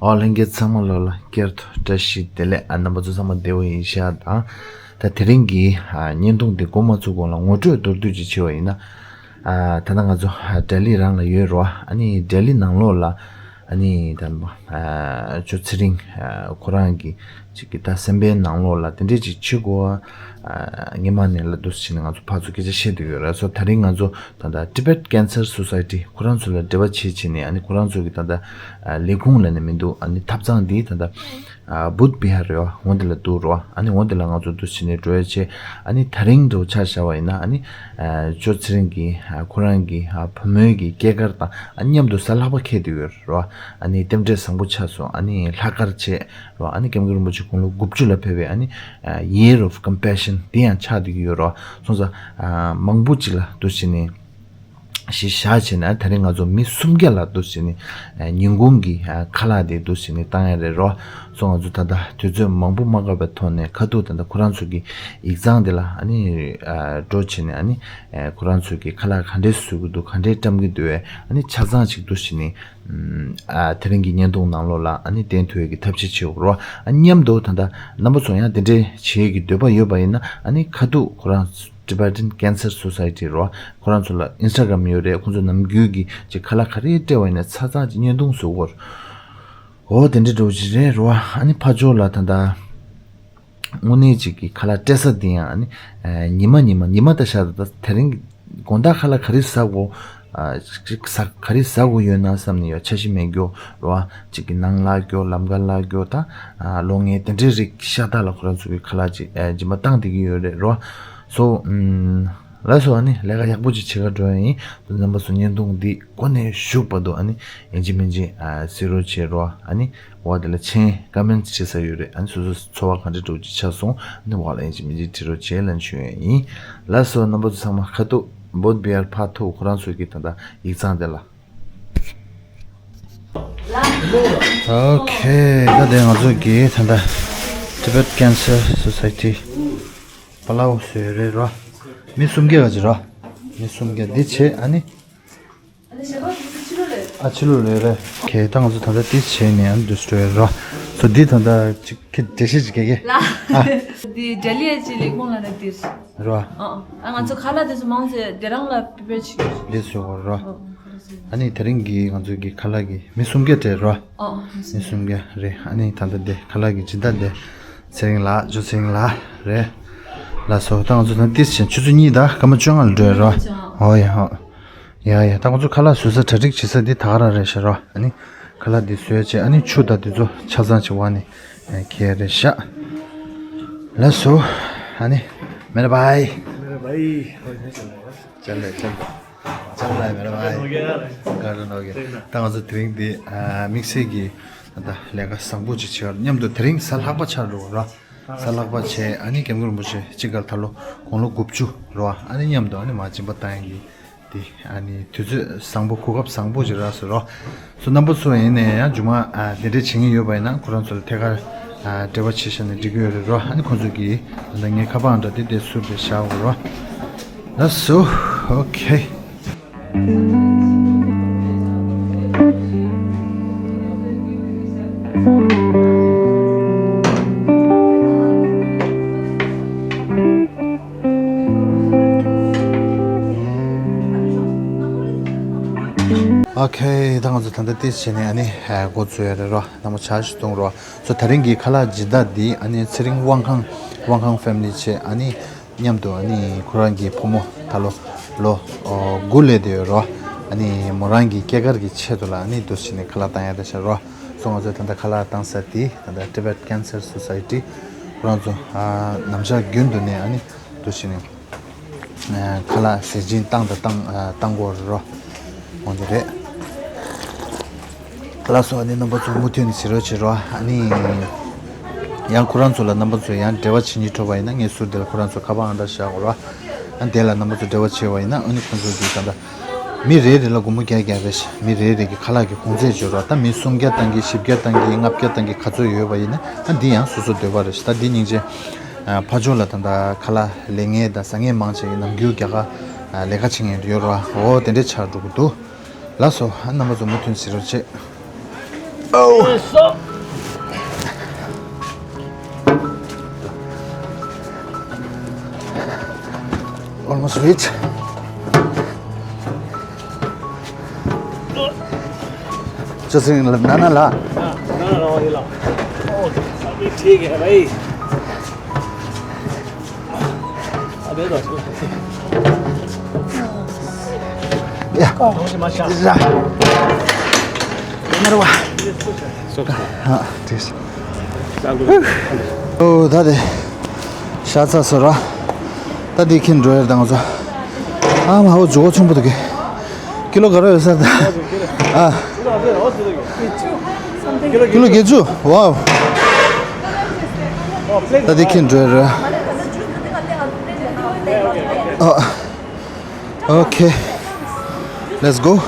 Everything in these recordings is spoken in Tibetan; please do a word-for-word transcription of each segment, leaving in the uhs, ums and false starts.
ཨོ་ལྷན་རྒྱས་ཚང་མ་ལོ་ལ་བསྐྱར་དུ་བཀྲ་ཤིས་བདེ་ལེགས། ཨ་རྣམ་པ་ཚོ་ཚང་མ་བདེ་པོ་ཡིན་ཤག་དང་། ད་དེ་རིང་གི་ཨ་བརྙན་ཐུང་འདི་འགོ་མ་ཚུགས་གོང་ལ་ངོ་སྤྲོད་མདོར་བསྡུས་ཅིག་བྱས་པ་ཡིན་ན། ཨ་ད་ལྟ་ང་ཚོ་ཨ་ལྡི་ལི་རང་ལ་ཡོད་རེད་བ། ཨ་ནི་ལྡི་ལི་ནང་ལོགས་ལ་ཨ་ནི་ད་ཨ་ཅོ་ཚེ་རིང་ཨ་ཁོ་རང་གི་ཅིག་གི་ད་སེམས་པའི་ནང་ལོགས་ལ་དེ་འདྲས་ཅིག་བྱེད་དགོས་པ། ཨ་སྔོན་མ་ནས་ལབ་འདུག་བྱས་ནས་ང་ཚོ་ཕར་ཚུར་སྐད་ཆ་བཤད་བསྡད་ཡོད་རེད། སོ་དེ་རིང་ང་ཚོ་ད་ལྟ་Tibet Cancer Society ཁོ་རང་ཚོ་ལ་འབྲེལ་བ་བྱེད་བྱས་ནས། ཨ་ནི་ཁོ་རང་ཚོ་གི་ད་ལྟ་ཨ་ལས་ཁུངས་ལབ་ནས་མི་འདུག་ཨ་ནི་ཐབ་ཚང་འདི་ད་ལྟ་ཨ་བུད་བི་ཧར་རེད་བ། འོ་འདི་ལ་འདུག་རེད་བ། ཨ་ནི་འོ་འདི་ལ་ང་ཚོ་འདུག་བྱས་ནས་འགྲོ་ཡ་བྱས། ཨ་ནི་དེ་རིང་འདྲ་བོ་ཆ་བཞག་པ་ཡིན་ན། ཨ་ནི་ཨ་ཅོ་ཚེ་རིང་གི་ཨ་ཁོ་རང་གི་ཨ་བུ་མོའི་གི་སྐྱེས་སྐར་དང་ཨ་མཉམ་དུ་གཟའ་ལྷག་པ་འཁེལ་བསྡད་ཡོད་རེད་བ། ཨ་ནི་རྟེན་འབྲེལ་བཟང་པོ་ཆགས་སོང་། ཨ་ནི་ལྷག་དཀར་བྱས་རེད་བ། ཨ་ནི་ཀེམ་ཀེམ་རིན་པོ་ཆེ་དགུང་ལོ་དགུ་བཅུ་ལ་ཕེབས་པའི་ཨ་ནི་ཨ་Year of Compassion དེ་ཡང་ཆགས་བསྡད་ཀྱི་ཡོད་རེད་བ། སོང་ཙང་ཨ་མང་པོ་ཅིག་ལ་འདུག་བྱས་ནས་གཞི་བཞག་བྱས་ན། དེ་རིང་ང་ཚོ་མི་སུམ་བརྒྱ་ལ་འདུག་བྱས་ནས་ཨ་ཉིན་གུང་གི་ཨ་ཁ་ལག་དེ་འདུག་བྱས་ནས་བཏང་ཡ་རེད་རོ། སོ་ང་ཚོ་ད་ལྟ་དུས་ཚོད་མང་པོ་མ་བཀག་པའི་ཐོག་ནས་ཁ་ཐུག་ད་ལྟ་ཁོ་རང་ཚོ་གི་ཡིག་ཚང་དེ་ལ་ཨ་ནི་ཨ་འགྲོ་བྱས་ནས། ཨ་ནི་ཨ་ཁོ་རང་ཚོ་གི་ཁ་ལག་ག་འདྲས་བཟོ་གི་འདུག་ག་འདྲས་བཀྲམ་གི་འདུག་བས། ཨ་ནི་ཆ་ཚང་ཅིག་འདུག་བྱས་ནས་ཨ་དེ་རིང་གི་བརྙན་ཐུང་ནང་ལོགས་ལ་ཨ་ནི་བསྟན་ཐུབ་ཡས་ཀྱི་ཐབས་ཤེས་བྱེད་དགོས་རོ། ཨ་མཉམ་དུ་ད་ལྟ་རྣམ་པ་ཚོ་ཡང་དེ་འདྲས་བྱེད་ཡས་ཀྱི་འདོད་པ་ཡོད་པ་ཡིན་ན། ཨ་ནི་ཁ་ཐུག་ཁོ་རང་Tibetan Cancer Society རོ། ཁོ་རང་ཚོ་ལ་Instagram ཡོད་རེད། ཁོང་ཚོ་ནམ་རྒྱུན་གྱི་ཅིག་ཁ་ལག་ག་རེ་སྤྲད་པ་ཡིན་ན་ཆ་ཚང་ཅིག་བརྙན་ཐུང་བཟོ་གོ། འོ་དེ་འདྲ་འདྲ་བོ་ཅིག་རེད་རོ། ཨ་ནི་ཕར་ཕྱོགས་ལ་ད་ལྟ་དངོས་གནས་ཅིག་གི་ཁ་ལག་སྤྲད་ས་དེ་ཡང་ཨ་ནི་ཨ་ཉི་མ་ཉི་མ་ཉི་མ་ད་ཤར། ད་དེ་རིང་དགོང་དག་ཁ་ལག་ག་རེ་ཟ་དགོས། ཨ་ཅིག་ཟ་ག་རེ་ཟ་དགོས་ཡོད་ན་བསམ་ནས་ཡོད། འཆར་གཞི་མེད་རྒྱུ་རོ། ཅིག་གི་ནང་ལ་རྒྱུ་ལམ་ཁ་ལ་རྒྱུ་ད་ཨ་ལོ་ངན་དེ་འདྲའི་རིགས་ཤ་སྟག་ལ་ཁོ་རང་ཚོ་གི་ཁ་ལག་ཅིག་ཨ་སྦྱིན་པ་བཏང་བསྡད་ཀྱི་ཡོད་རེད་རོ། སོ་ཨམ། ལགས་སོ། ཨ་ནི་ལས་ཀ་ཡག་པོ་ཅིག་བྱེད་ག་འགྲོ་ཡ་ཡིན། རྣམ་པ་ཚོ་བརྙན་ཐུང་འདི་འགོ་ནས་གཞུག་བར་དུ་ཨ་ནི་ཡིན་གཅིག་མིན་གཅིག་ཨ་གཟིགས་རོགས་བྱེད་རོགས། ཨ་ནི་འོག་དེ་ལ་མཆན་ཀ་མེན་ཊི་བྱེད་ས་ཡོད་རེད། ཨ་ནི་སོ་སོ་ཚོར་བ་ག་འདྲ་འདྲ་བོ་ཅིག་ཆགས་སོང་། ཨ་ནི་འོག་ལ་ཡིན་གཅིག་མིན་གཅིག་བྲིས་རོགས་བྱེད་ལབ་ཞུ་ཡ་ཡིན། ལགས་སོ། རྣམ་པ་ཚོ་ཚང་མ་ཁ་ཐུག་བོད་བི་ཨར་ཕར་ཐུག་ཁོ་རང་ཚོ་གི་ད་ལྟ་ཡིག་ཚང་དེ་ལ། ཨོ་ཁེ། ད་དེ་ང་ཚོ་གི་ད་ལྟ་Tibet Cancer Society པ་ལའོ་སུ་ཡོད་རེད་རོ། མི་སུམ་བརྒྱ་ག་ཅིག་རོ། མི་སུམ་བརྒྱ་འདི་བྱས། ཨ་ནི་ཨ་ཕྱི་ལོགས་ལ་ཡོད་རེད། ཁེ། ད་ང་ཚོ་ད་ལྟ་ཏིས་བྱས་ནས་ཨ་ནི་འདུག་སེ་འགྲོ་ཡོད་རོ། སོ་འདི་ད་ལྟ་ཅིག་ཁེ་འགྲེལ་བཤད་ཅིག་རྒྱག་གི། ལ། ཨ་འདི་འབྲེལ་ཡས་ཅིག་ལེགས་མོང་ལ་ན་འདིར་རོ། ཨ་ཨ་ང་ཚོ་ཁ་ལག་དེ་ཚོ་མང་ཆེ་དེ་རང་ལ་པི་པེར་བྱེད་ཀྱི་འདི་སུ་གོ་རོ། ཨ་ཨ་ཁ་ལག་ཟོས། ཨ་ནི་དེ་རིང་གི་ང་ཚོ་གི་ཁ་ལག་གི་མི་སུམ་བརྒྱ་སྤྲད་རོ། ཨ་ཨ་མི་སུམ་བརྒྱ་རེད། ཨ་ནི་ད་ལྟ་འདི་ཁ་ལག་གི་སྦྱིན་བདག་འདི་ཚེ་རིང་ལགས། ཇོ་ཚེ་རིང་ལགས་རེད། ལགས་སོ། ད་ང་ཚོ་ད་ཏིས་བྱས་ཆུ་ཚོད་གཉིས་དང་སྐར་མ་བཅོ་ལྔ་ལ་འགྲོ་ཡ་རོ། ཨོ་ཡ་ཧོ། ཡ་ཡ། ད་ང་ཚོ་ཁ་ལག་བཟོ་ས་གྲ་སྒྲིག་བྱེད་ས་འདི་ད་ག་རང་རེད་ཤག་རོ། ཨ་ནི་ཁ་ལག་འདི་བཟོས་བྱས། ཨ་ནི་ཆུ་དང་འདི་ཚོ་ཆ་ཚང་བྱེད་པ་ནི་ཁེ་རེད་ཤག་ལགས་སོ། ཨ་ནི་མེ་ར་བའི། མེ་ར་བའི། ཅན་ལེ་ཅན། ཅན་ལེ་མེ་ར་བའི། ག་ར་ནོ་གེ། ད་ང་ཚོ་དེ་རིང་འདི་དམིགས་བསལ་གྱི་ད་ལས་ཀ་བཟང་པོ་ཅིག་བྱེད་པར་མཉམ་དུ་དེ་རིང་གཟའ་ལྷག་པ་ཆགས་འགྲོ་ར། གཟའ་ལྷག་པ་བྱས། ཨ་ནི་ཀེམ་ཀེམ་རིན་པོ་ཆེ་གཅིག་ག་ལ་ད་ལོ་དགུང་ལོ་དགུ་བཅུ་རོ། ཨ་ནི་མཉམ་དུ་ཨ་ནི་མ་སྦྱིན་པ་བཏང་ཡ་གི་དེ་ཨ་ནི་དུས་ཚོད་བཟང་པོ་གོ་སྐབས་བཟང་པོ་ཅིག་རག་སོང་རོ། སོ་རྣམ་པ་ཚོ་ཡིན་ནའི་ཡང་མཇུག་མ་ཨ་དེ་འདྲས་བྱེད་མཁན་ཡོད་པ་ཡིན་ན་ཁོ་རང་ཚོ་ལ་ཐད་ཀར་ཨ་འབྲེལ་བ་བྱེད་བཞག་ན་འགྲིག་གི་ཡོད་རེད་རོ། ཨ་ནི་ཁོང་ཚོ་གིས་ད་ལྟ་ངའི་ཁ་པར་འདྲ་དེ་དེ་སུར་དེ་བཞག་འོ་རོ། ལགས་སོ། ཨོ་ཁེ། ཨོ་ཁེ། ད་ང་ཚོ་ད་ལྟ་ཏིས་བྱས་ནས་ཨ་ནི་འགོ་བཙུགས་ཡ་རེད་རོ། ནམ་ཞག་ཞིག་གཏོང་རོ། སོ་དེ་རིང་གི་ཁ་ལག་སྦྱིན་བདག་འདི་ཨ་ནི་ཚེ་རིང་དབང་ཁང་། དབང་ཁང་ཕེ་མི་ལི་བྱས། ཨ་ནི་མཉམ་དུ་ཨ་ནི་ཁོ་རང་གི་ཕོ་མོ་ད་ལོ་ལོ་དགུ་སླེབས་བསྡད་ཡོད་རོ། ཨ་ནི་མོ་རང་གི་སྐྱེས་སྐར་གྱི་ཆེད་དུ་ལ་ཨ་ནི་འདུག་སེ་བྱས་ནས་ཁ་ལག་བཏང་ཡ་རེད་ཤག་རོ། སོ་ང་ཚོས་ད་ལྟ་ཁ་ལག་བཏང་ས་དེ་ད་ལྟ་Tibet Cancer Society ཁོ་རང་ཚོ་ཨ་ནམ་ཞག་རྒྱུན་དུ་ནས་ཨ་ནི་འདུག་སེ་བྱས་ནས་ཨ་ཁ་ལག་ཟས་སྦྱིན་བཏང་དང་བཏང་ཨ་བཏང་དགོས་རེད་རོ། འོ་འདི་རེད། ལགས་སོ། ཨ་ནི་རྣམ་པ་ཚོ་མུ་མཐུད་ནས་གཟིགས་རོགས་བྱེད་རོགས། ཨ་ནི་ཡང་ཁོ་རང་ཚོ་ལ་རྣམ་པ་ཚོས་ཡང་འབྲེལ་བ་བྱེད་སྙིང་འདོད་པ་ཡིན་ན་ངས་ཟུར་དེ་ལ་ཁོ་རང་ཚོ་ཁ་པར་ཨང་གྲངས་བཞག་གོ་རོགས། ཨ་དེ་ལ་རྣམ་པ་ཚོ་འབྲེལ་བ་བྱས་པ་ཡིན་ན་ཨ་ནི་ཁོང་ཚོ་གིས་ད་ལྟ་མི་རེ་རེ་ལ་སྒོར་མོ་བརྒྱ་བརྒྱ་རེ་བཞག་མི་རེ་རེ་གི་ཁ་ལག་གི་གོང་ཚད་བརྗོད་རོགས། ད་མི་སུམ་བརྒྱ་བཏང་གི་བཞི་བརྒྱ་བཏང་གི་ལྔ་བརྒྱ་བཏང་གི་ག་ཚོད་ཡོད་པ་ཡིན་ན་ཨ་འདི་ཡང་སོ་སོ་འདོད་པ་རེད་ཤག་ད་འདི་སྙིང་རྗེ། ཨ་ཕར་ཕྱོགས་ལ་ད་ལྟ་ཁ་ལག་ལེན་མཁན་དང་ཟ་མཁན་མང་ཆེ་གི་ནམ་རྒྱུན་རྒྱ་གར་ལས་ཀ་བྱེད་མཁན་ཡོད་རེད་བ། འོ་དེ་འདྲས་ཆགས་འགྲོ་གི་འདུག་ལགས་སོ། ཨ་རྣམ་པ་ཚོ་མུ་མཐུད་གཟིགས་རོགས་བྱེད། Oh. Almost reach. ཅོ་སིང་ལ་ན་ན་ལ། हाँ, ना, ना, ये ला। ओ, अभी ठीक है भाई। अबे तो। या। माशा। जा। नरवा। हाँ, ठीक। ཨོ་ད་དེ་ཤ་ཚ་སོ་ར། ད་དེ་ཁྱེར་འགྲོ་ཡར་དང་ཚོ། ཨ་མ་ཧོ་ཇོ་ཆུང་པོ་འདུག་གི། ཀི་ལོ་ག་རེ་ཡོད་ས་ད། ཨ། ཀི་ལོ་བརྒྱད་ཅུ། ཝའོ། ད་དེ་ཁྱེར་འགྲོ་ཡར། ཨ། Okay. Let's go.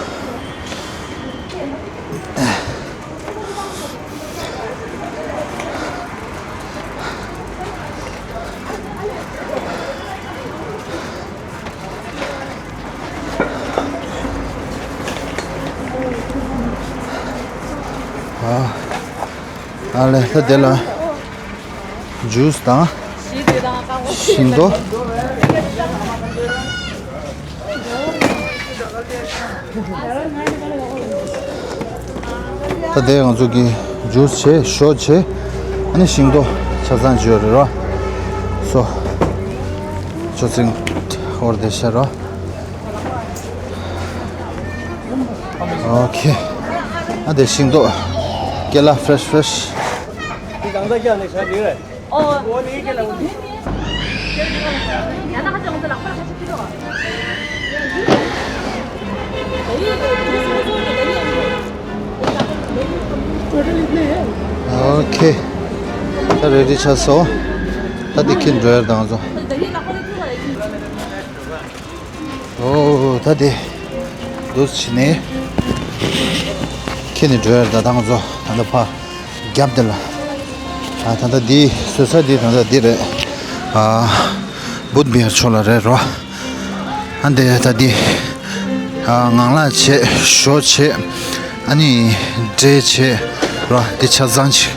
ཨ་ལེ་ད་དེ་ལ་ཇུས་དང་ཤིང་ཏོག་ད་དེ་ང་ཚོ་གི་ཇུས་བྱས་ཞོ་བྱས། ཨ་ནི་ཤིང་ཏོག་ཆ་ཚང་བྱས་ཡོད་རེད་རོ། སོ། ཅོ་སིང་ཧོར་དེ་ཤ་རོ། ཨོ་ཁེ། ཨ་དེ་ཤིང་ཏོག་ཀེ་ལ་ཕེ་རེཤ་ཕེ་རེཤ། ཨོ་ཁེ། ད་རེ་ཌི་ཆགས་སོང་། ད་འདི་ཁྱེར་འགྲོ་ཡར་དང་ཚོ། ཨོ་ད་དེ་འདུག་བྱས་ནས་ཁྱེར་ནས་འགྲོ་ཡར་ད་དང་ཚོ། ད་ལྟ་ཕ་རྒྱབ་དེ་ལ། ཨ་ད་ལྟ་འདི་བཟོ་ས་འདི་ད་ལྟ་འདི་རེད། ཨ་བུད་མེད་ཕྱོགས་ལ་རེད་རོ། ཨ་འདི་ད་འདི་ཨ་ངང་ལག་བྱས་ཞོ་བྱས། ཨ་ནི་འབྲས་བྱས་རོ། འདི་ཆ་ཚང་ཅིག་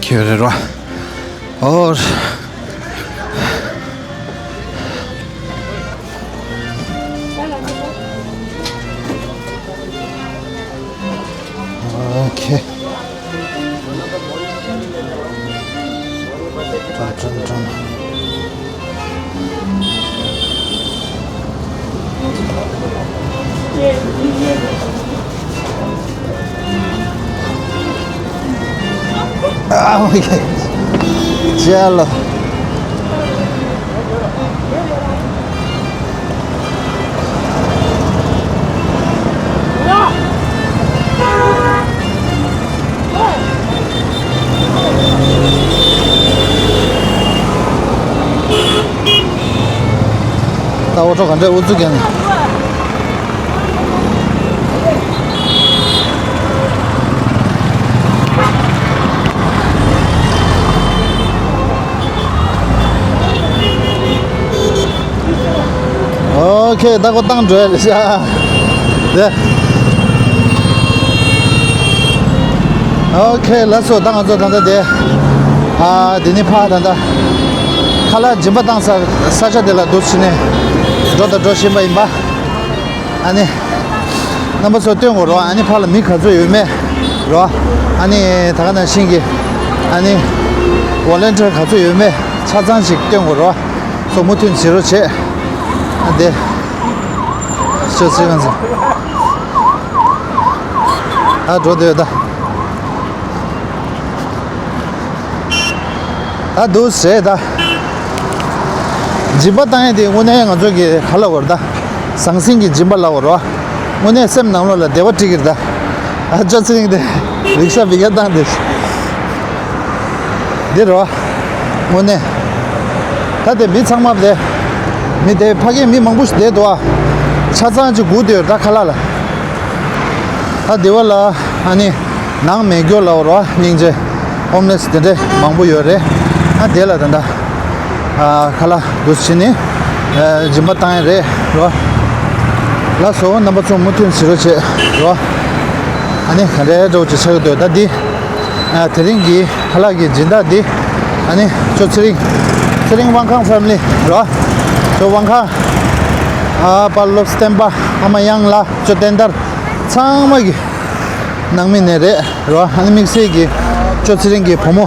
ཁྱེར་རེད་རོ། ཨོ། ཨོ་ཁེ། ཀྲང་ཀྲང་ཀྲང་། ཨ་ཨོ་ཁེ། ཅལ་ལོ། ད་འོ་ཁྲོ་ག་འདྲ་ཨུ་ཚུགས་ཀྱང་། ཨོ་ཁེ། ད་ཁོ་བཏང་འགྲོ་ཡ་རེད་ཤག་དེ། ཨོ་ཁེ། ལགས་སོ། ད་ང་ཚོ་ད་ལྟ་དེ། ཨ་དེ་ནི་ཕ་ད་ལྟ་ཁ་ལག་སྦྱིན་པ་བཏང་ས་ས་ཆ་དེ་ལ་འདུག་ཕྱིན་ནས་འགྲོ་དང་འགྲོ་བཞིན་པ་ཡིན་པ། ཨ་ནི། རྣམ་པ་ཚོ་སྟོན་དགོས་རོ། ཨ་ནི་ཕར་ལ་མི་ག་ཚོད་ཡོད་མེད་རོ། ཨ་ནི་ད་ག་ནང་བཞིན་གྱི་ཨ་ནི་ཝོ་ལན་ཊིར་ག་ཚོད་ཡོད་མེད་ཆ་ཚང་ཞིག་སྟོན་དགོས་རོ། སོ་མུ་མཐུད་བྱེད་རོགས་བྱེད། ཨ་དེ་ཤོད་ཚིག་ང་ཚོ་ཨ་འགྲོ་བསྡད་ཡོད་ད། ད་འདུག་ཟེར་ད། སྦྱིན་པ་བཏང་ཡས་དེ་དངོས་གནས་ང་ཚོ་གི་ག་ལབ་དགོས་རེད་ད། ཟང་ཟིང་གི་སྦྱིན་པ་ལབ་དགོས་རེད་བ། དངོས་གནས་སེམས་ནང་ལོགས་ལ་བདེ་བ་སྤྲད་ཀྱི་རེད་ད། ཨ་ཅོ་ཚེ་རིང་དེ་རིག་ཤ་བི་ག་བཏང་དེ། འདི་རེད་བ། དངོས་གནས། ད་དེ་མི་ཚང་མ་དེ། མི་དེ་ཕ་གིའི་མི་མང་པོ་ཞིག་བསྡད་འདུག་ཨ། ཆ་ཚང་ཅིག་སྒུག་བསྡད་ཡོད་རེད་ད་ཁ་ལག་ལ། ད་དེ་བ་ལ་ཨ་ནི། ནང་མེད་རྒྱུ་ལབ་རོ། སྙིང་རྗེ། ཧོམ་ལེས་དེ་འདྲས་མང་པོ་ཡོད་རེད། ཨ་དེ་ལ་ད་ལྟ་ཨ་ཁ་ལག་འདུག་བྱས་ནས་ཨ་སྦྱིན་པ་བཏང་ཡ་རེད་རོ། ལགས་སོ། རྣམ་པ་ཚོ་མུ་མཐུད་བྱེད་རོགས་བྱེད་རོ། ཨ་ནི་ག་འདྲའི་འདྲ་བོ་ཅིག་ཆགས་ཀྱི་འདུག་ད་འདི། ཨ། དེ་རིང་གི་ཁ་ལག་གི་སྦྱིན་བདག་འདི། ཨ་ནི་ཅོ་ཚེ་རིང་། ཚེ་རིང་དབང་ཁང་ཕེ་མི་ལི་རོ། ཅོ་དབང་ཁང་། ཨ་པ་སློབ་བསྟན་པ། ཨ་མ་གཡང་ལགས། ཅོ་བསྟན་དར། ཚང་མ་གི་ནང་མི་ནས་རེད་རོ། ཨ་ནི་དམིགས་བསལ་གྱི་ཅོ་ཚེ་རིང་གི་བུ་མོ་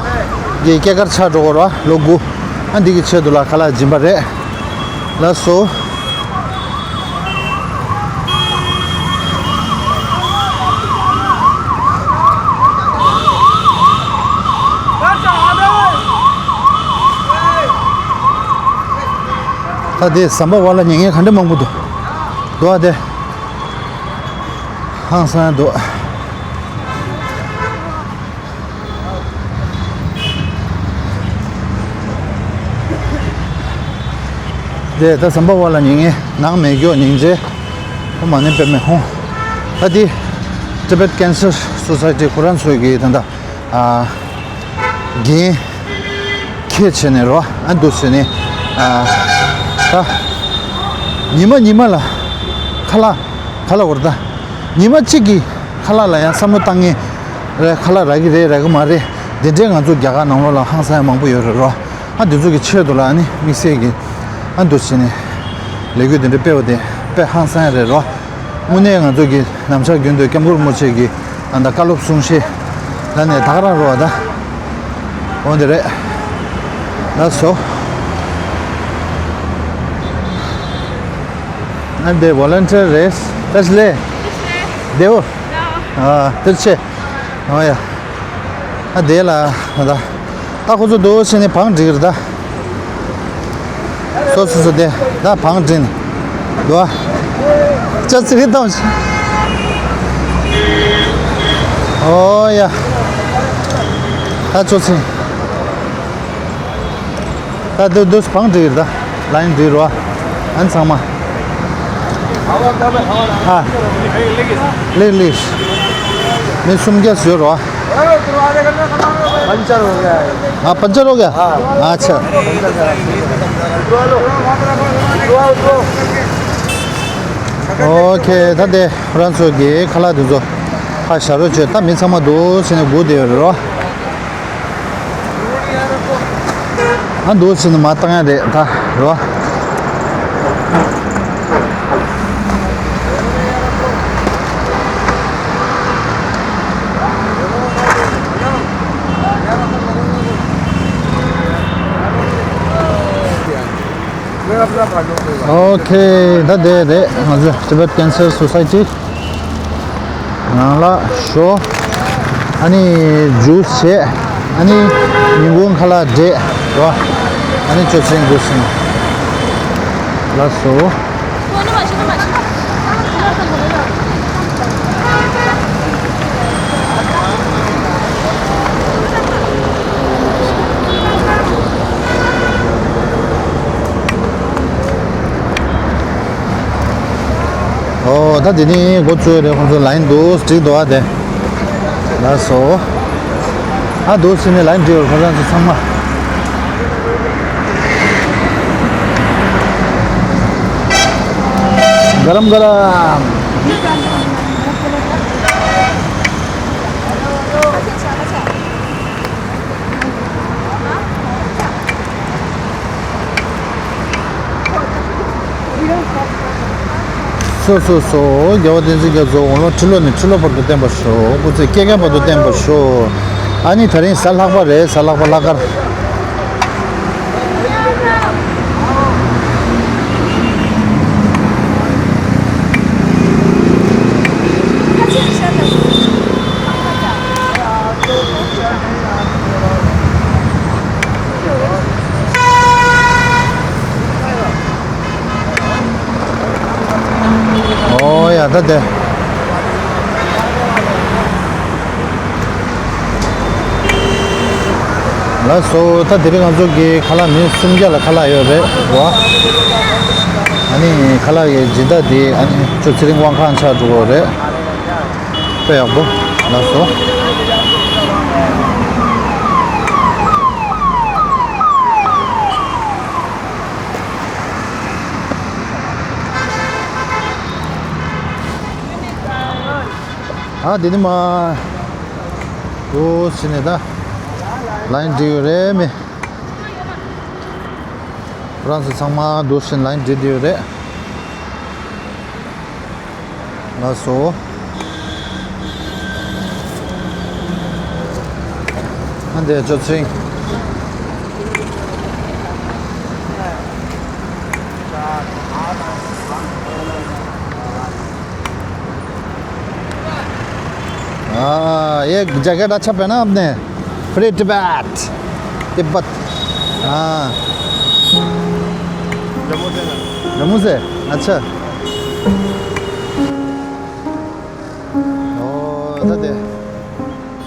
གི་སྐྱེས་སྐར་ཆགས་འགྲོ་གི་རོ། ལོ་དགུ། ཨ་འདི་གི་ཆེད་དུ་ལ་ཁ་ལག་སྦྱིན་པ་རེད། ལགས་སོ། ད་དེ་ཟམ་པ་བར་ལ་ཉན་མཁན་ག་འདྲ་མང་པོ་འདུག་འདུག་ཨ། དེ་ཧང་སང་འདུག་དེ་ད་ཟམ་པ་བར་ལ་ཉན་མཁན་ནང་མེད་མགྱོགས་ཉིན་རྗེས། ཨོཾ་མ་ཎི་པདྨེ་ཧཱུྃ། ད་དེ་Tibet Cancer Society ཁོ་རང་ཚོའི་གི་ད་ལྟ་ཨ་འགན་འཁྱེར་བྱས་ནས་རོ། ཨ་འདུག་བྱས་ནས་ཨ་ད་ཉི་མ་ཉི་མ་ལ་ཁ་ལག་ག་ལ་བར་ད་ཉི་མ་གཅིག་གི་ཁ་ལག་ལ་ཡང་བསམ་བློ་བཏང་ངེས་རེད། ཁ་ལག་རག་གི་རེད་རག་གི་མ་རེད། དེ་འདྲའི་ང་ཚོ་རྒྱ་གར་ནང་ལོགས་ལ་ཧང་སང་ཡ་མང་པོ་ཡོད་རེད་རོ། ཨ་འདི་ཚོ་གི་ཆེད་དུ་ལ་ཨ་ནི་དམིགས་བསལ་གྱི་ཨ་འདུག་བྱས་ནས་ལས་འགུལ་དེ་འདྲ་སྤེལ་བ་དེ་དཔེ་ཧང་སང་ཡ་རེད་རོ། དངོས་གནས་ང་ཚོ་གི་ནམ་ཞག་རྒྱུན་དུ་སྐྱབས་མགོན་རིན་པོ་ཆེ་གི་ཨ་ད་བཀའ་སློབ་གསུང་བཤད་ལ་ནས་ད་ག་རང་རོ་བ་ད། འོ་འདི་རེད། ལགས་སོ། ཨ་འདི་ཝོ་ལན་ཊི་ཡར་རེད། ཏེ་ལེ། དེའོ། ཨ་ཏེ་ཆེ། ཨོ་ཡ། ཨ་དེ་ལ་ད། ད་ཁོ་ཚོ་འདུག་ཟེར་ནས་བང་སྒྲིག་རེད་ད། སོ་སོ་སོ་དེ་ད་བང་སྒྲིག་ནས་འདུག་ཨ། ཅ་ཚིག་གི་གཏམ་ཞིག་ཨོ་ཡ། ད་ཅོ་ཚིག་ད་འདུག་འདུག་བང་སྒྲིག་རེད་ད། ལ་ཡིན་འདུག་རོ། ཨན་ཚང་མ། ཨ། ལེགས་ལེགས། མི་སུམ་བརྒྱ་ཟོས་རོ། पंचर हो गया है। हाँ, पंचर हो गया? हाँ। अच्छा। पंचर करा। ཨོ་ཁེ། ད་དེ་ཁོ་རང་ཚོ་གི་ཁ་ལག་དེ་ཚོ་ཕར་བཞག་རོགས་བྱོས། ད་མི་ཚང་མ་འདུག་ཟེར་ནས་སྒུག་བསྡད་ཡོད་རེད་རོ། ཨ་འདུག་ཟེར་ནས་མར་བཏང་ཡ་རེད་ད་རོ། ཨོ་ཁེ། ད་དེ་རེད། ང་ཚོ་Tibet Cancer Society ནང་ལ་ཤོག་ཨ་ནི་ཇུས་བྱས། ཨ་ནི་ཉིན་གུང་ཁ་ལག་འབྲས་རོ། ཨ་ནི་ཅོ་ཚིག་འདུག་ཟེར་ནས། ལགས་སོ། ཨོ་ད་དེ་ནི་འགོ་བཙུགས་རེད། ཁོང་ཚོ་ལ་ཡིན་འདུག་སྒྲིག་འདུག་ཨ། དེ་ལགས་སོ། ཨ་འདུག་ཟེར་ནས་ལ་ཡིན་འདུག་ཁོ་རང་ཚོ་ཚང་མ། गरम गरम। སོ་སོ་སོ། རྒྱལ་བ་བསྟན་འཛིན་རྒྱ་མཚོ་དགུང་ལོ་ཁྲི་ལོ་ནས་ཁྲི་ལོ་བར་དུ་བརྟན་པར་ཤོག་སྐུ་ཚེ་བསྐལ་བརྒྱའི་བར་དུ་བརྟན་པར་ཤོག་ཨ་ནི་ད་རིང་གཟའ་ལྷག་པ་རེད། གཟའ་ལྷག་པ་ལྷག་དཀར། ཨོ་ཡ་ད་དེ། ལགས་སོ། ད་དེ་རིང་ང་ཚོ་གི་ཁ་ལག་མི་སུམ་བརྒྱ་ལ་ཁ་ལག་ཡོད་རེད་བ། ཨ་ནི་ཁ་ལག་གི་སྦྱིན་བདག་དེ་ཨ་ནི་ཅོ་ཚེ་རིང་དབང་ཁང་ཆགས་འགྲོ་གི་རེད། དཔེ་ཡག་པོ། ལགས་སོ། ཨ་ འདི་ནི་མ། འདུག་སེ་ནས་ད། ལའིན་སྒྲིག་ཡོད་རེད་མི། ཁོ་རང་ཚོ་ཚང་མ་འདུག་སེ་ལའིན་སྒྲིག་བསྡད་ཡོད་རེད། ལགས་སོ། ཨ་འདི་ཅོ་ཚིང་། हाँ, ये जैकेट अच्छा पहना आपने? फ्री तिब्बत। तिब्बत। हाँ। जम्मू से ना। जम्मू से? अच्छा। ཨོ་ད་དེ།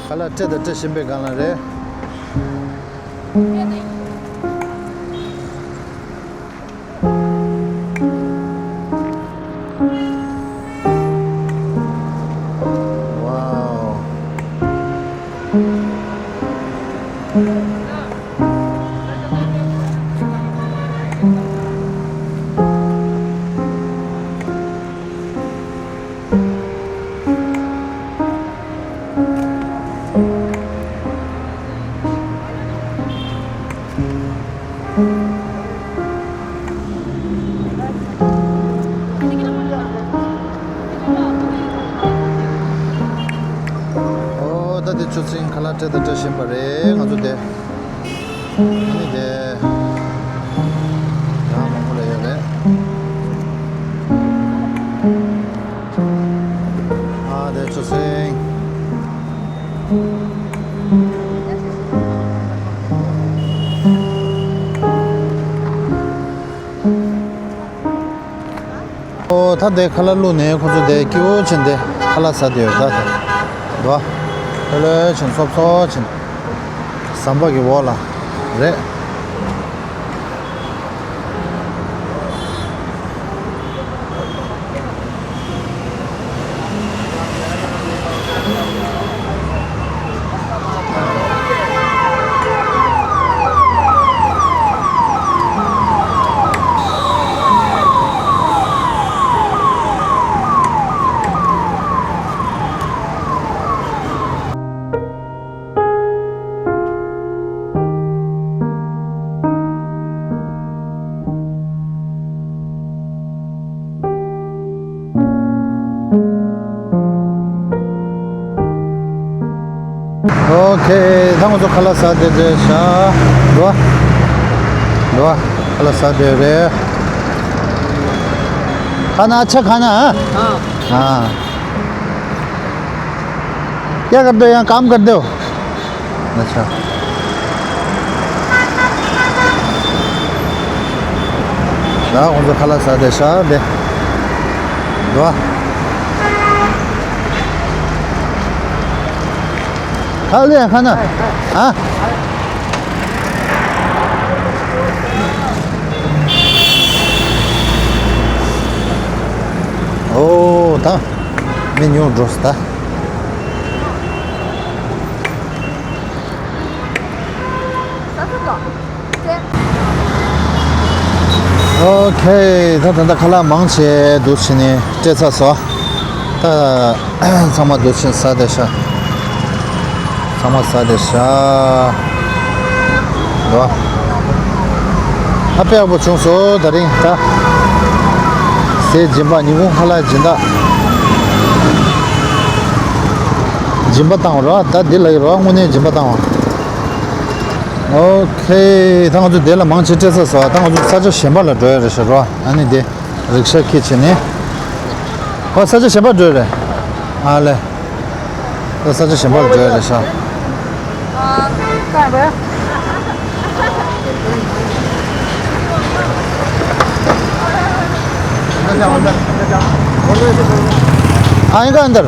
ཁ་ལག་སྤྲད་དང་སྤྲད་བཞིན་པའི་སྒང་ལ་རེད། ཝའོ། ཨོ་ད་དེ་ཆུ་ཚན་ཁ་ལག་སྤྲད་དང་སྤྲད་བཞིན་པ་རེད། ང་ཚོ་དེ། ཨ་ནི་དེ། ཡང་མང་པོ་ལ་ཡོད་རེད། ཨ་དེ་ཆུ་ཚན། ཨོ་ད་དེ་ཁ་ལག་བླུགས་ནས་ཁོ་ཚོ་དེ་སྐྱིད་པོ་བྱས་ཏེ་ཁ་ལག་ཟ་བསྡད་ཡོད་ད་དེ། འདུག་ཨ། ལྷོད་ལྷོད་བྱས་སོབ་སོབ་བྱས། ཟམ་པ་གི་འོག་ལ་རེད། ཨོ་ཁེ། ད་ང་ཚོ་ཁ་ལག་ཟ་བསྡད་བསྡད་ཤག་འགྲོ། འགྲོ། ཁ་ལག་ཟ་བསྡད་རེད། खाना अच्छा खाना, हाँ? हाँ। हाँ। क्या करते हो यहाँ, काम करते हो? अच्छा। ལ་ཁོང་ཚོ་ཁ་ལག་ཟ་བསྡད་ཤག་དེ། འགྲོ། ཁ་ལག་ཡང་ཁ་ན། ཨ། ཨོ་ད། མི་ཉུང་འགྲོ་སོང་ད། ཨོ་ཁེ། ད་ད་ལྟ་ཁ་ལག་མང་ཆེ་འདུག་སེ་ནས་སྤྲད་ཚར་སོང་། ད་ཚང་མ་འདུག་སེ་ཟ་བསྡད་ཤག་ཚང་མ་ཟ་བསྡད་ཤག་འདུག་ཨ། དཔེ་ཡག་པོ་བྱུང་སོང་། ད་རིང་ད། ཟས་སྦྱིན་པ། ཉིན་གུང་ཁ་ལག་སྦྱིན་བདག་སྦྱིན་པ་བཏང་བ་རེད་པ། ད་འདི་ལ་ཡོད་རེད་པ། དངོས་གནས་སྦྱིན་པ་བཏང་བ། ཨོ་ཁེ། ད་ང་ཚོ་དེ་ལ་མང་ཆེ་སྤྲད་ཚར་སོང་། ད་ང་ཚོ་ས་ཆ་གཞན་པ་ལ་འགྲོ་ཡ་རེད་ཤག་རོ། ཨ་ནི་དེ་རིག་ཤ་ཁྱེར་བྱས་ནས། ཨོ་ས་ཆ་གཞན་པ་འགྲོ་ཡ་རེད། ཨ་ལེ། ད་ས་ཆ་གཞན་པ་ལ་འགྲོ་ཡ་རེད་ཤག हाँ, इनका अंदर।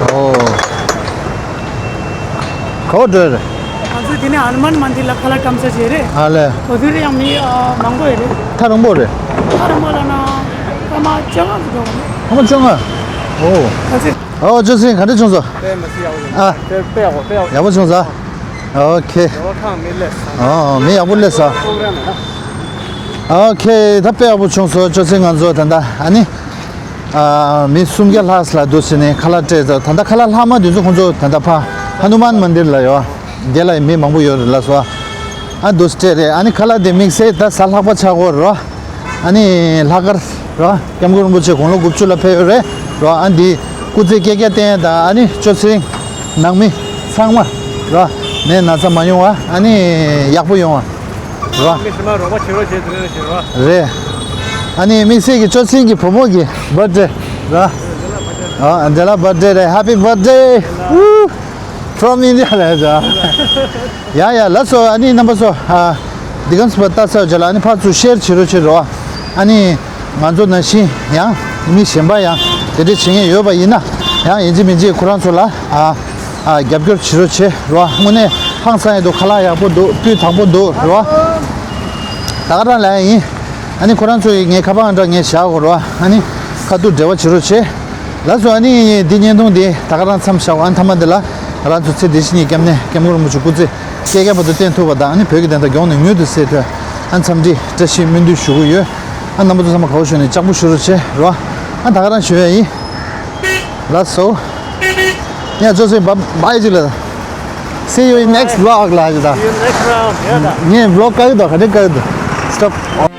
ཨོ། ག་པར་འགྲོ་ཡ་རེད། ང་ཚོ་དེ་ནས་ཧ་ནུ་མན་མན་དིར་ལ་ཁ་ལག་བཀྲམ་ས་བྱས་རེད། ཨ་ལེ། གོ་ཐོས་རེ་ཡང་མི་ཨ་མང་པོ་ཡོད་རེད། ཐག་རིང་པོ་རེད། ཐག་རིང་པོ་ལ་ན་སྐར་མ་བཅོ་ལྔ་ཙམ་འགྲོ་དགོས་རེད། སྐར་མ་བཅོ་ལྔ། ཨོ། ཨ་ཙི། ཨོ་ཅོ་སིན་ག་འདྲ་བྱུང་སོང་། དཔེ་མི་སྲིད་ཡག་པོ་བྱུང་། ཨ། དཔེ་དཔེ་ཡག་པོ་དཔེ་ཡག་པོ། ཡག་པོ་བྱུང་སོང་། ཨོ་ཁེ། ཡོ་ཁང་མི་ལས་སོང་། ཨོ་མི་ཡག་པོ་སླེབས་སོང་། པོ་ར་མེད་ན། ཨོ་ཁེ། ད་དཔེ་ཡག་པོ་བྱུང་སོང་། ཅོ་སིན་ང་ཚོ་ད་ལྟ་ཨ་ནི། ཨ། མི་སུམ་བརྒྱ་ལྷག་ལ་འདུག་ཟེར་ནས་ཁ་ལག་སྤྲད་ཙང་། ད་ལྟ་ཁ་ལག་ལྷག་མ་དེ་ཚོ་ཁོང་ཚོ་ད་ལྟ་ཕ་ཧ་ནུ་མན་མན་དིར་ལ་ཡོད། དེ་ལ་མི་མང་པོ་ཡོད་རེད་ལགས་སོ། ཨ། འདུག་སྤྲད་རེད། ཨ་ནི་ཁ་ལག་དེ་དམིགས་བསལ་ད་གཟའ་ལྷག་པ་ཆགས་ཀྱི་ཡོད་རེད། ཨ་ནི་ལྷག་དཀར་རེད། སྐྱབས་མགོན་རིན་པོ་ཆེ་དགུང་ལོ་དགུ་བཅུ་ལ་ཕེབས་ཡོད་རེད། རེད། ཨ་འདི་སྐུ་ཚེ་བསྐལ་བརྒྱར་བརྟན་དང་། ཨ་ནི་ཅོ་ཚེ་རིང་ནང་མི་ཚང་མ་རེད། ནད་ན་ཚ་མ་ཡོང་བ། ཨ་ནི་ཡག་པོ་ཡོང་བ་རེད། མི་ཚང་མ་རོགས་པ་བྱེད་རོགས་བྱེད་ཟེར་ནས་བྱེད་རོགས། རེད། ཨ་ནི་དམིགས་བསལ་གྱི་ཅོ་ཚེ་རིང་གི་བུ་མོ་གི་བར་ཌེ་རེད། ཨ་འདི་ལ་བར་ཌེ་རེད། Happy birthday! Woo! From India ལ་ཟ། ཡ་ཡ། ལགས་སོ། ཨ་ནི་རྣམ་པ་ཚོ། ཨ། འདི་གམ་སི་པ་ལྟ་ཚར་རྗེས་ལ་ཨ་ནི་ཕར་ཚུར་ཤེར་བྱེད་རོགས་བྱེད་རོགས། ཨ་ནི་ང་ཚོ་ནང་བཞིན་ཡང་མི་གཞན་པ་ཡང་དེ་འདྲས་བྱེད་མཁན་ཡོད་པ་ཡིན་ན། ཡང་ཡིན་གཅིག་མིན་གཅིག་ཁོ་རང་ཚོ་ལ། ཨ། ཨ། རྒྱབ་སྐྱོར་བྱེད་རོགས་བྱེད་རོགས། དངོས་གནས་ཧང་སང་ཡ་འདུག་ཁ་ལག་ཡག་པོ་འདུག་སྤུས་དག་པོ་འདུག་རོགས། ད་ག་རང་ལ་ཡིན། ཨ་ནི་ཁོ་རང་ཚོ་ཡི་ངའི་ཁ་པར་ཨང་གྲངས་ངས་བཞག་གོ་རོགས། ཨ་ནི་ཁ་ཐུག་འབྲེལ་བ་བྱེད་རོགས་བྱེད། ལགས་སོ། ཨ་ནི་འདི་བརྙན་ཐུང་འདི་ད་ག་རང་མཚམས་བཞག་ཨ་ནི་མཐའ་མ་འདི་ལ་ང་རང་ཚོ་ཚེ་འདི་ཕྱི་གཉིས་སྐྱབས་གནས་སྐྱབས་མགོན་རིན་པོ་ཆེ་སྐུ་ཚེ་བསྐལ་བརྒྱ་བར་དུ་བརྟན་ཐུབ་པ་དང་། ཨ་ནི་བོད་ཀྱི་བདེན་མཐའ་མགྱོགས་ནས་མྱུར་དུ་གསལ་ཐོན། ཨ་ནི་འཚམས་འདྲི་བཀྲ་ཤིས་སྨོན་འདུན་ཞུ་གི་ཡོད། ཨ་རྣམ་པ་ཚོ་ཚང་མ་ག་པར་བཞུགས་ནས་ལྕགས་པོ་ཞུ་རོགས་བྱེད་རོགས། ཨ་ད་ག་རང་ཞུ་ཡ་ཡིན། ལགས་སོ། ཡ་ཅོ་ཚེ་བྷ་བྷའི་ཅིག་ལ། See you in next vlog ལ་ཅི་ད། See you next round. ཡ་ད། ངས་བྷི་ལོག་བཀག་གི་འདུག་ག་འདྲས་བཀག་གི་འདུག Stop.